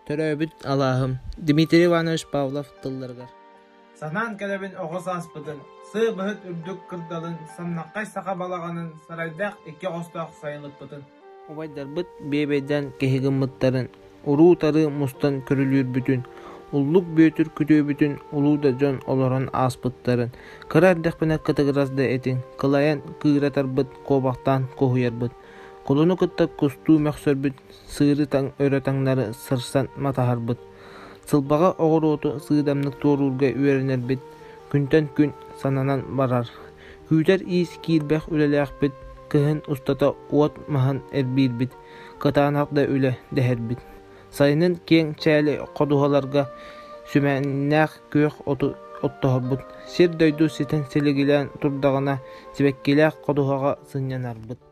Төрөөбүт алааһым Дмитрий Иванович Павлов тылларыгар Санаан кэлэбин оҕо сааспытын, сыа-быһыт үрдүк кырдалын, самнаххай саха балаҕанын, сарайдаах икки оҕостоох сайылыкпытын. Убайдарбыт биэбэйдээн киһи гыммыттарын, уруу-тарыы мустан көрүлүүрбүтүн, Уллук Бүөтүр күтүөбүтүн улуу да дьон олорон ааспыттарын, кыра эрдэхпинэ кытыгырас да этиҥ, кылайан кыыратарбыт, куобахтаан куһуйарбыт, кулуну кытта кустуу мөхсөрбүт, сыыры өрө таҥнары сырсан матаһарбыт, сылбаҕа оҕуруоту сыыдамнык туоруурга үөрэнэрбит күнтэн күн сананан барар. Күүтэр иис киирбэх үлэлээхпит, кыһын устата уот маһын эрбиирбит, кытаанах да үлэ дэһэрбит. Сайынын киэҥ чээли ходуһаларга сүмэһиннээх күөх оту оттоһорбут, сир-дойду ситэн силигилээн турдаҕына сибэккилээх ходуһаҕа сынньанарбыт.